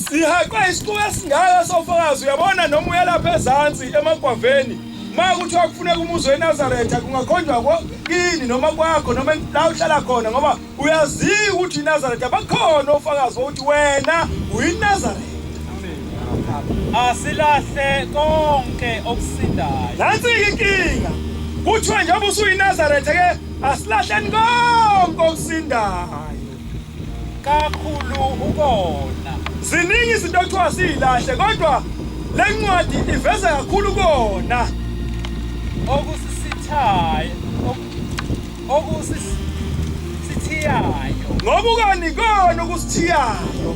Sihaqwe isixuku esingaka sofakazi uyabona noma uyalapha ezansi emagwaveni uma kuthiwa kufuneka umuzi weNazaretha kungakhonjwa kini noma kwakho noma la uhlala khona ngoba uyaziwa ukuthi iNazaretha bakhona ofakazi bokuthi wena uyiNazaretha. Asilahle konke okusindayo. Nansi inkinga. Kuthiwa njengoba usuyiNazaretha ke asilahleni konke okusindayo. Kakhulu ukona. Ziningi izinto okuthiwa siyilahle kodwa le ncwadi iveza kakhulu kona. Okusisithayo okusithiyayo. Ngoba ukani kona okusithiyayo.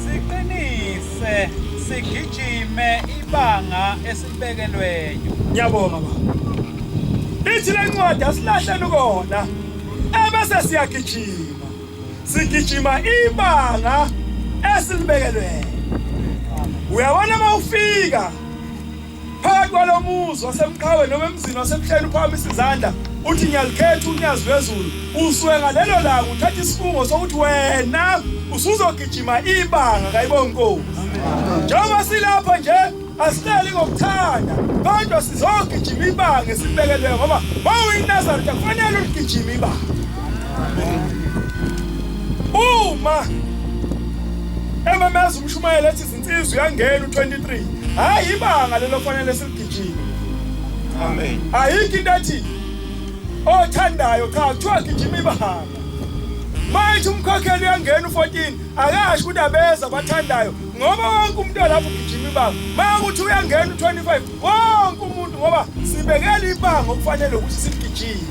Siqinise sigijime ibanga esilibekelweyo. Ngiyabonga baba. Ithi le ncwadi asilahleni kona ebese siyagijima. Sigijima ibanga esilibekelweyo. Uyabona uma ufika phakathi kwalo muzi wasemqhawe noma emzini wasebuhleni uphakamisa izandla uthi ngiyalikhetha unyazi lwezulu usuke ngalelo langa uthatha isifungo sokuthi wena usuzogijima ibanga kayibonga inkosi njengoba silapha nje asihleli ngokuthanda kodwa sizogijima ibanga esibekelwe ngoba mawuyinazaretha kufanele uligijime ibanga uma ememeza umshumayeli ethi izinsizwa uyangena u-23 hhayi ibanga lelo fanele siligijime amen ayikho into ethi othandayo cha kuthiwa gijima ibanga manje umkhokheli uyangena u-14 akasho ukuthi abeza abathandayo ngoba wonke umuntu olapho ugijima ibanga makuthi uyangena u-25 wonke umuntu ngoba sibekela ibanga okufanele ukuthi siligijime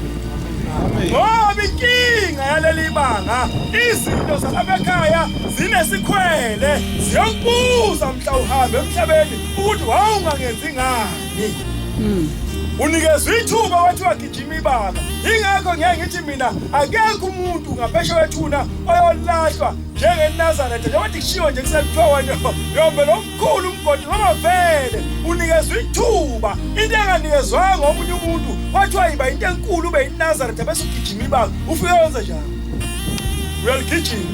ngoba inkinga yaleli banga izinto zalapha ekhaya zinesikhwele ziyokubuza mhla uhambe emhlabeni ukuthi wawungangenzi ngani unikezwa ithuba kwathiwa gijima ibanga ingakho ngeke ngithi mina akekho umuntu ngaphesheya kwethuna oyolahlwa njengeNazaretha njengoba kushiwo nje kusekuthiwa wena yombe lo mkhulu umgodi ngoba vele unikezwa ithuba into enganikezwanga omunye umuntu kwathiwa yiba into enkulu ube iNazaretha bese ugijima ibanga ufike wenze njani uyaligijima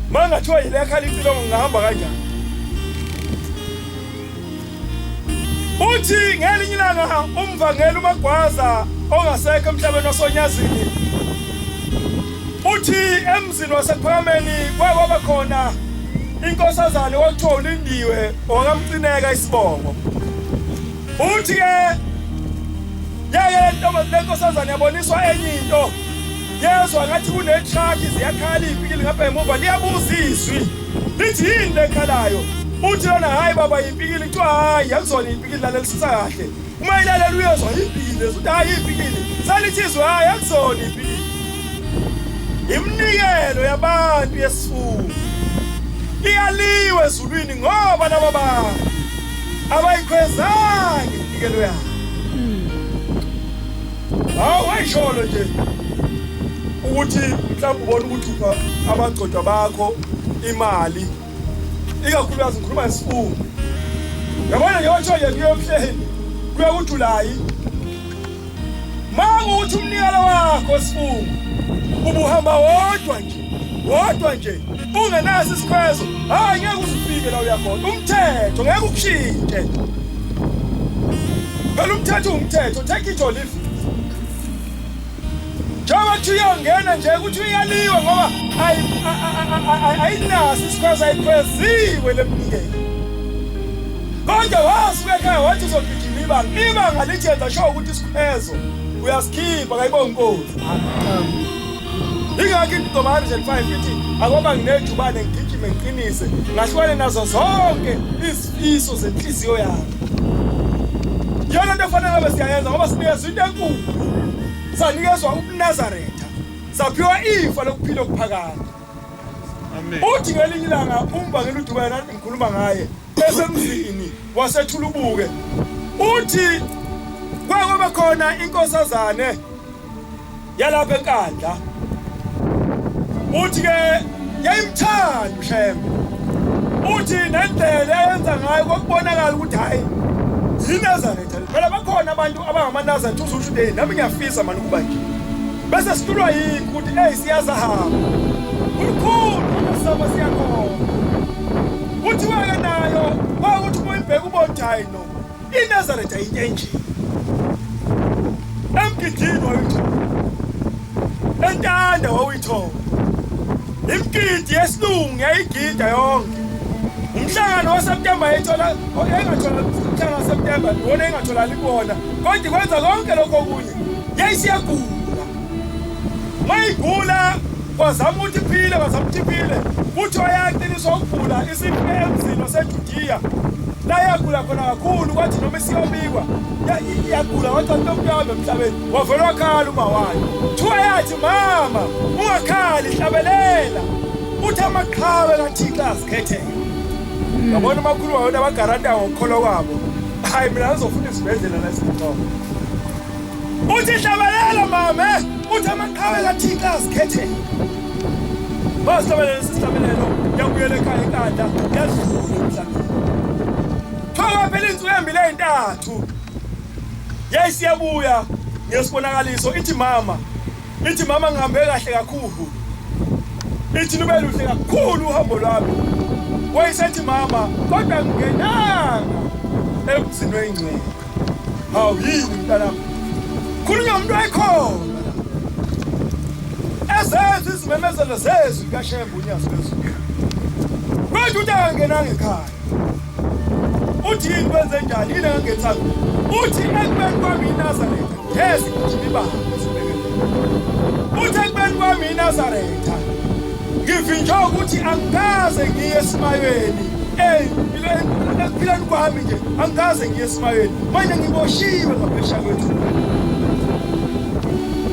uma ngathiwa yile yakhala icilongo ngingahamba kanjani Uthi ngelinye ilanga umvangeli uMagwaza ongasekho emhlabeni wasonyazini uthi emzini waseKuphakameni kwaba khona inkosazane kwakuthiwa uLindiwe owakamcineka isibongo. Uthi ke yeke lentombazane lenkosazane yaboniswa enye into yezwa ngathi kune-truck ziyakhala iy'pikili ngapha emuva liyabuza izwi lithi yini lekhalayo uthi lona hhayi baba yipikili kuthiwa hhayi akuzona iy'pikili lalelisisa kahle uma ilalela uyezwa yipikili lezi uthi hhayi iy'pikili salithi izwi hhayi akuzona iy'pikili iminikelo yabantu yesifungo iyaliwe ezulwini ngoba laba bantu abayikhwezanga iminikelo yabo Hawu wayisholo nje ukuthi mhlawumbe ubona ukuthi upha abagcotshwa bakho imali ikakhulukazi ngikhuluma ngesifungo yabona nje washo nje kuyo emhleni kuya kuJulayi mangukuthi umnikelo wakho sifungo ubuhamba wodwa nje wodwa nje ungenaso isikhwezo hayi ngeke uzufike la uyakhona umthetho ngeke ukushintshe phela umthetho umthetho take it or leave it njengoba kuthi uyongena nje ukuthi uyaliwe ngoba ayinaso isikhwezo ayikhweziwe lemnikelo kodwa wasuka ekhaya wathi uzogijima ibanga ibanga lithi yenza sure ukuthi isikhwezo uyasikhipha kayibonga inkosi Ingakho ingoma 105 ithi akoba nginejubane ngigijime ngiqinise ngahlukane nazo zonke izifiso zenhliziyo yami. Iyona nto efanele ngabe siyayenza ngoba sinikezwa into enkulu. Sanikezwa ubuNazaretha. Saphiwa ifa lokuphila okuphakade. Amen. Uthi ngelinye ilanga umbangela uDuba yena ngikhuluma ngaye esemzini waseThulubuke. Uthi kwake khona inkosazane yalapha eNkandla uthi ke yayimthanda uShembe uthi nendlela eyenza ngayo kwakubonakala ukuthi hayi yiNazaretha phela bakhona abantu abangamaNazaretha uzusho ukuthi hey nami ngiyafisa mani ukuba nje bese sihlulwa yini ukuthi hey siyazahamba kulikhulu Siyazama siyakhona. Kuthiwa-ke nayo kwakuthi uma uyibheka ubona ukuthi hhayi no, iNazaretha into enje. Emgidini wawuyithola. Entanda wawuyithola. Imigidi yesilungu yayigida yonke. Umhlangano waSeptember yayithola engathola umhlangano waSeptember iwona engatholakali kuwona. Kodwa kwenza konke lokho okunye. Yayisiyagula. Mayigula kwazama ukuthi iphile kwazama ukuthi iphile. Kuthiwa yaqiniswa ukugula isifike emzini waseJudiya. La yagula khona kakhulu kwathi noma isiyobikwa yagula wathi umuntu uyahamba emhlabeni wavele wakhala uma wayo. Kuthiwa yathi mama ungakhali hlabelela. Uthi amaqhawe kaThixo azikhethele. Yabona uma kukhuluma yona abagaranta ngokukholwa kwabo. Hayi mina ngizofuna isibhedlela la esingixoxa. Uthi hlabelela mame, uthi amaqhawe kaThixo azikhethele. Basihlabelela isihlabelelo, yabuyela ekhaya enkandla, yadlula emhlabeni. Thoka phela insuku embili ezintathu. Yayisiyabuya ngesibonakaliso ithi mama, ithi mama ngihambe kahle kakhulu. Ithi lube luhle kakhulu uhambo lwami. Wayesethi mama, kodwa ngingenanga emzini weyingcwele. Hawu yini mntanami? Khulunywa umuntu wayekhona la. Ezenza izimemezelo zezwi likaShembe uNyazi lwezulu. Kodwa uthi akangenanga ekhaya. Uthi yini kwenze njani? Yini angangethanga? Uthi ekubeni kwami iNazaretha ngeze gijima ibanga esibekele. Uthi ekubeni kwami iNazaretha ngivinjwe ukuthi angikaze ngiye esimayweni. Ey, ekuphileni kwami nje angikaze ngiye esimayweni. Manje ngiboshiwe ngaphesheya kwethu.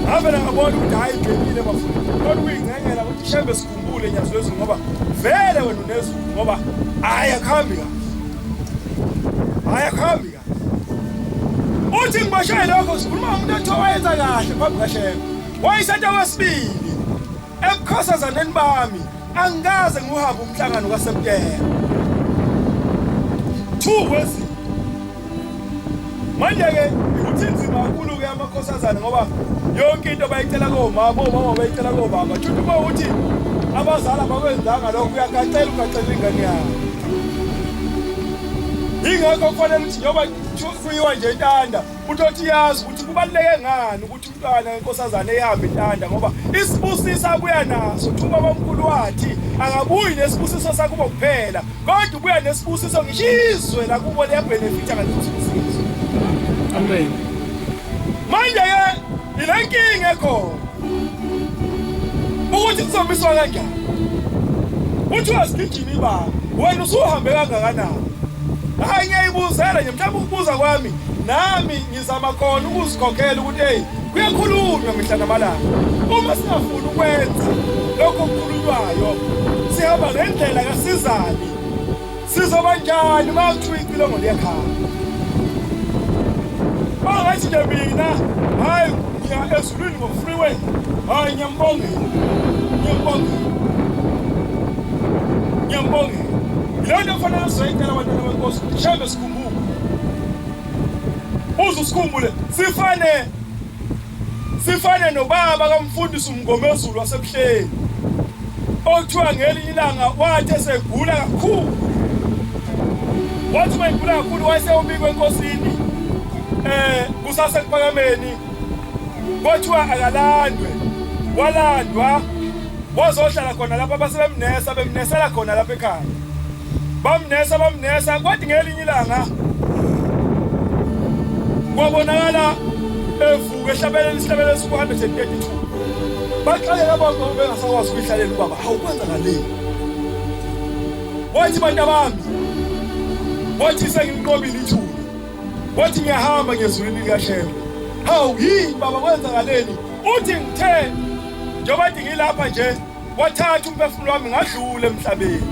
Ngavele ngabona ukuthi hhayi ibhekile bafuna. Kodwa uyingcengela ukuthi Shembe sikhumbule Nyazi lwezulu ngoba vele wena unezulu ngoba hhayi akuhambi kahle. Hhayi akuhambi kahle. Uthi ngiboshe lokho sikhuluma ngomuntu othiwa wayenza kahle phambi kaShembe. Wayesethi okwesibili ebukhosazaneni bami angikaze ngiwuhambe umhlangano kaSeptember. Two wezinto. Manje-ke ukuthi inzima kakhulu-ke amakhosazane ngoba yonke into bayicela komama, omama bayicela kobaba. Shuthi uma uthi abazali abakwenzanga lokho uyagacela ugacela ingane yakho. Yingakho kufanele ukuthi njengoba kuyiwa nje intanda, uthi yazi ukuthi kubaluleke ngani ukuthi umntwana wenkosazane ehambe intanda ngoba isibusiso abuya naso kuthiwa ubabamkhulu wathi akabuyi nesibusiso sakubo kuphela kodwa ubuya nesibusiso ngisho izwe lakubo liyabhenefitha ngaleso sibusiso. Amen. Manje-ke ile nkinga ekhona ukuthi kuzomiswa kanjani. Kuthiwa sigijima ibanga, wena usuhambe kangakanani? Hhayi ngiyayibuzela nje mhlawumbe ukubuza kwami nami ngizama khona ukuzikhokhela ukuthi hey kuyakhulunywa mihla namalanga. Uma singafuni ukwenza lokho okukhulunywayo sihamba ngendlela kasizani sizoba njani uma kuthiwa icilongo liyakhala? Bangathi nje mina hayi ngiya ezulwini ngo-freeway, hayi ngiyambongela, ngiyambongela, ngiyambongela. Yileyo nto kufanele sizoyicela abantwana benkosi ukuthi Shembe sikhumbule, uze usikhumbule sifane sifane nobaba kamfundisi uMngomezulu waseBuhleni okuthiwa ngelinye ilanga wathi esegula kakhulu, wathi uma egula kakhulu wayeseyobikwa enkosini kusasekuphakameni, kwathiwa akalandwe, walandwa wazohlala khona lapha basebemnesa bemnesela khona lapha ekhaya, bamnesa bamnesa. Kwathi ngelinye ilanga kwabonakala evuka ehlabelela isihlabelelo esiku-132, baxakeka bonke bengasakwazi ukuyihlalela ubaba. Hawu, kwenzakaleni? Wathi bantu abami, wathi senginqobile ithuna, wathi ngiyahamba ngezulwini likaShembe. Hawu yini baba, kwenzakaleni? Uthi ngithe njengoba ngithi ngilapha nje, wathatha umphefumulo wami ngadlula emhlabeni.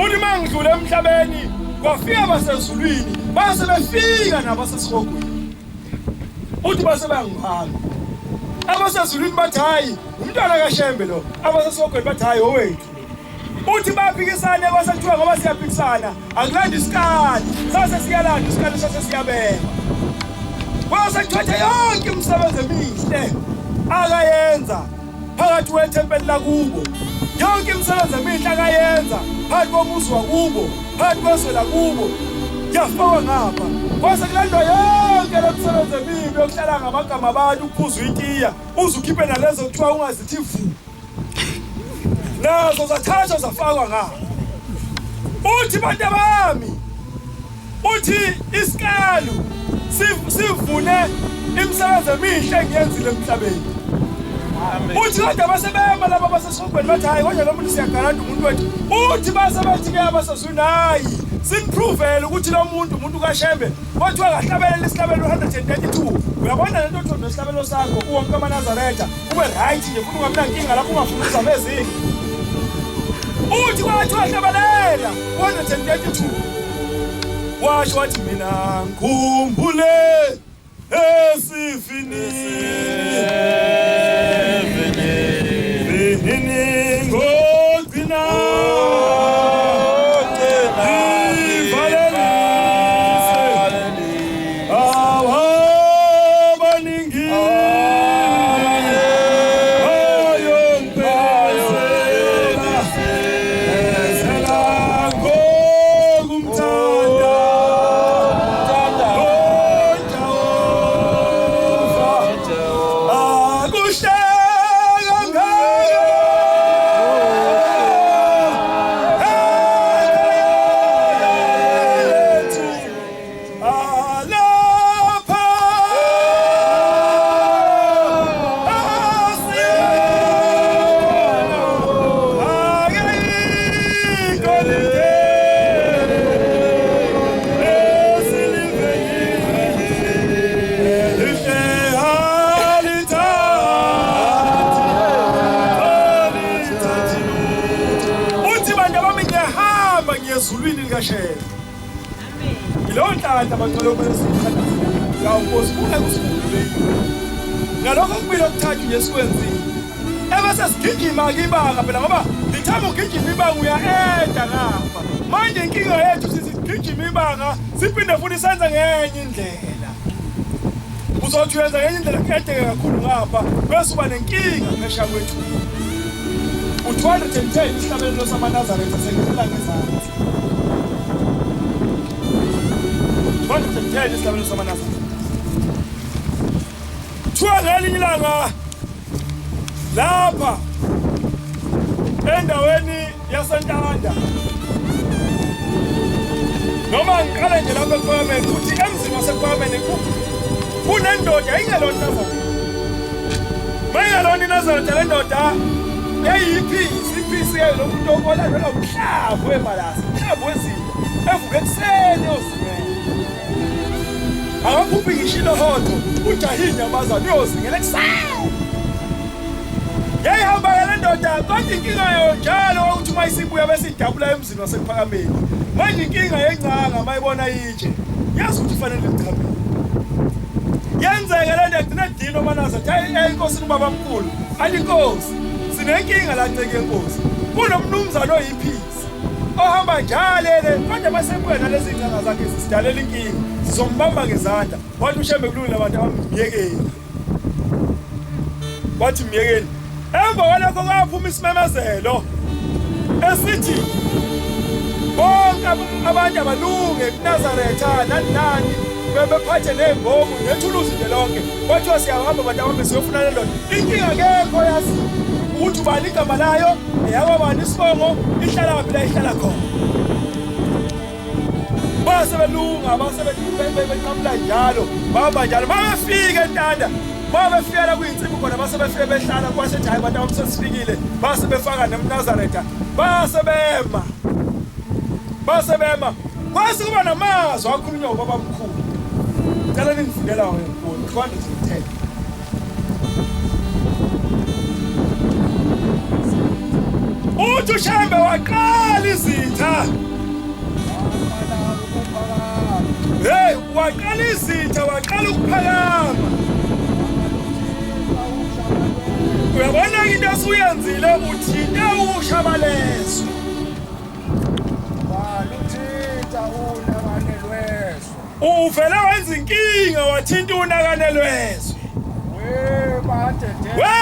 Uthi uma ngidlula emhlabeni kwafika abasezulwini, base befika nabasesihogweni. Uthi base bayangibamba abasezulwini, bathi hhayi umntwana kaShembe lo, abasesihogweni bathi hhayi owethu. Uthi baphikisane, kwase kuthiwa ngoba siyaphikisana akulanda isikali, sase siyalanda isikali, sase siyabekwa. Kwase kuthiwa yonke imisebenzi emihle akayenza phakathi kwethempeli lakubo Yonke imisebenzi emihle akayenza phakathi komuzi wakubo, phakathi kwezwe lakubo, yafakwa ngapha. Kwase kulandwa yonke le misebenzi emibi yokuhlala ngamagama abantu, ukuphuza itiya, uze ukhiphe nalezo kuthiwa ungazithi vu. Nazo zathathwa zafakwa ngapha. Uthi bantu abami, uthi isikalu sivune imisebenzi emihle engiyenzile emhlabeni. Uthi kodwa basebema laba basesihogweni bathi hayi kodwa lo muntu siyagalanda umuntu wethu. Uthi base bathi-ke abasezwini hayi simphrovele ukuthi lo muntu umuntu kaShembe kwathiwa kahlabelela isihlabelo 132. Uyabona lento othi nesihlabelo sakho uwonke amaNazaretha ube right nje futhi ungabi nankinga lapho ungafuni uzame ezinye. Uthi kwathiwa hlabelela 132. Washo wathi mina ngikhumbule esivinini vinini ngogcina ivalelise abaningi bayongibhekisela ezela ngokumthanda ngoJehova akuhle kangaka ekhaya alapha akekho lindele esiliveyile lihle alithathi lutho. Uthi bantu abami ngiyahamba ngiyezulwini likaShembe. Yileyo nhlanhla abangcwele okumele siyithandaze. Yawu Nkosi kungeke usikhumbule. Ngalokho okubili okuthathu nje esikwenzile. Ebese sigijima-ke ibanga phela ngoba lithama ugijima ibanga uya-eda ngapha. Manje inkinga yethu sithi sigijima ibanga siphinde futhi senze ngenye indlela. Uzothi uyenza ngenye indlela ku-edeke kakhulu ngapha bese uba nenkinga phesha kwethu. U-210 isihlabelelo samaNazaretha sengicela ngezansi. 210 isihlabelelo samaNazaretha. Kuthiwa ngelinye ilanga lapha endaweni yaseNtanda noma ngiqale nje lapha eKuphakameni ukuthi emzini waseKuphakameni kunendoda yayingelona iNazaretha. Mayingelona iNazaretha le ndoda yayiyiphisi, iphisi ke lo muntu olandelwa umhlabu wemalasa, umhlabu wezinto, evuka ekuseni uyozingela. Akaphuphi ngisho ilohotho, ujahe inyamazane uyozingela ekuseni. Yayihamba-ke le ndoda kodwa inkinga yayo njalo kwakuthi uma isibuya bese idabula emzini waseKuphakameni. Manje inkinga yencanga uma ibona itshe yazi ukuthi kufanele lichamile. Yenzeke le nto yagcina edinwa amaNazaretha hayi enkosini ubabamkhulu athi inkosi sinenkinga la nceke yenkosi kunomnumzane oyiphisi ohamba njalo ele kodwa masebuya nalezi ncanga zakhe zisidalela inkinga sizombamba ngezandla. Wathi uShembe kulungile abantu abamyekeni. Wathi myekeni. Emva kwalokho kwaphuma isimemezelo esithi bonke abantu abalunge kuNazaretha nani nani bebephathe ney'mbomu nethuluzi nje lonke. Kwathiwa siyahamba abantu abami siyofuna le ndoda. Inkinga akekho yazi ukuthi ubani igama layo, eyakwabani isibongo, ihlalaphi la ihlala khona. Base belunga, base beqhamula njalo, bahamba njalo. Babefika eNtanda, babefika la kuyinsimbi khona, base befike behlala kwasethi hayi bantu abami sesifikile, base befaka nemNazaretha, base bema. Base bema. Kwase kuba namazwi akhulunywa ubabamkhulu. Cela ningifundela wena ngo-210. Uthi uShembe waqala izitha. Hey, waqala izitha, waqala ukuphakama. Uyabona into osuyenzile uthinte ushabalezwe. Waluthinta unakane lwezwe. Uvele wenza inkinga wathinta unakane lwezwe. We badedele. We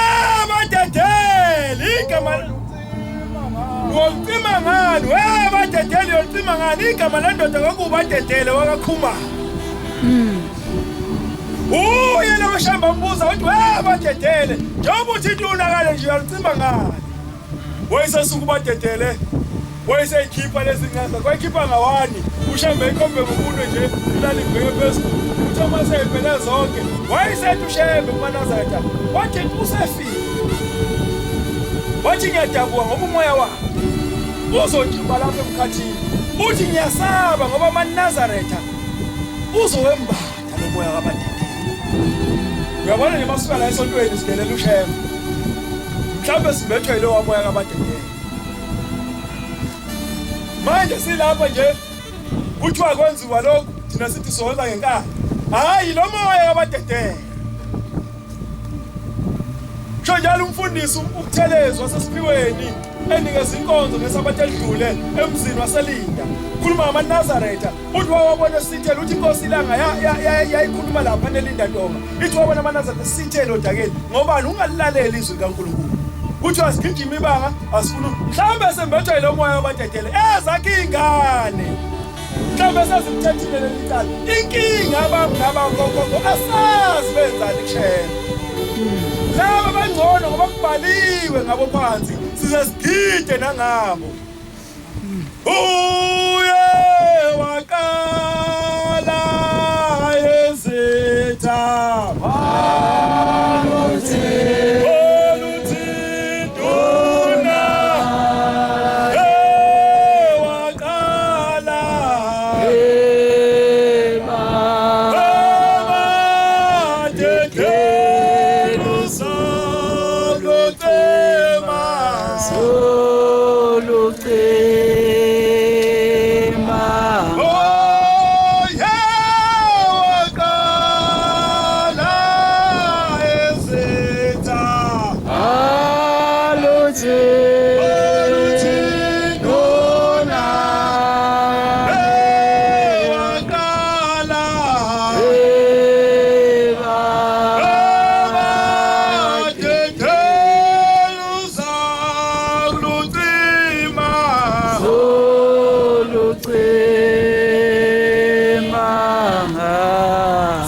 badedele igama Luthinta Alucima ngani igama lendoda kwakuBadedele wakaKhumalo. Uye lo shamba mbuza uthi we Badedele njengoba uthi into unakale nje uyalucima ngani? Wayesesuka uBadedele wayeseyikhipha lezi ngane kwayikhipha ngawani uShembe ikhombe ngomunwe nje ilali ibheke phezulu uthi uma seyivele zonke wayesethi uShembe kumaNazaretha wathi usefile wathi ngiyadabuka ngoba umoya wakhe uzojiba lapha emkhathini uthi ngiyasaba ngoba amaNazaretha uzowembatha lo moya kaBadedele uyabona nje masuka la esontweni sidelela uShembe mhlawumbe simbethwe yilowa moya kaBadedele manje silapha nje kuthiwa kwenziwa lokhu thina sithi sowenza ngenkani hhayi lo moya kabadedele kusho njalo umfundisi uButhelezi waseSiphiweni enikeza inkonzo ngesabatha elidlule emzini waseLinda khuluma ngamaNazaretha uthi wawabona esithele uthi inkosi ilanga yayikhuluma lapha neLinda Ntonga ithi wabona amaNazaretha esithele odakeni ngobani ungalilaleli izwi likaNkulunkulu kuthiwa sigijima ibanga asifuna mhlawumbe sembethwa yilo moya wabadedele ezakhe iy'ngane mhlawumbe sezimthethile leli cala inkinga abangabakhokhokho asazi benzani kushela laba bangcono ngoba kubhaliwe ngabo phansi size sigide nangabo uye waqala ezitha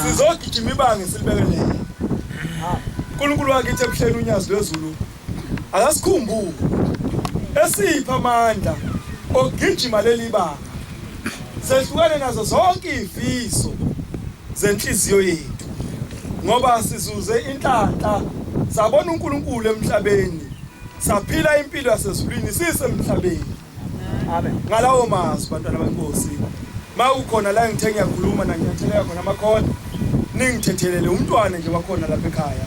Sizogijima ibanga esilibekeleyo. uNkulunkulu wakithi ebuhleni unyazi lwezulu akasikhumbule esipha amandla okugijima leli banga sehlukane nazo zonke izifiso zenhliziyo yethu ngoba sizuze inhlanhla sabona uNkulunkulu emhlabeni saphila impilo yasezulwini sisemhlabeni. Amen. Ngalawo mazwi bantwana benkosi, mawukhona la ngithe ngiyakhuluma nanginyathelela khona amakhona, ningithethelele umntwana nje wakhona lapha ekhaya.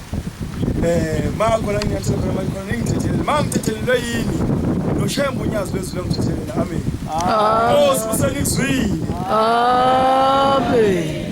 Makhona nginyathela khona amakhona ningithethelele. Mangithethelelwe yini? NoShembe unyazi lwezulu ngithethelela. Amen. Nkosi usenikuzwile. Amen.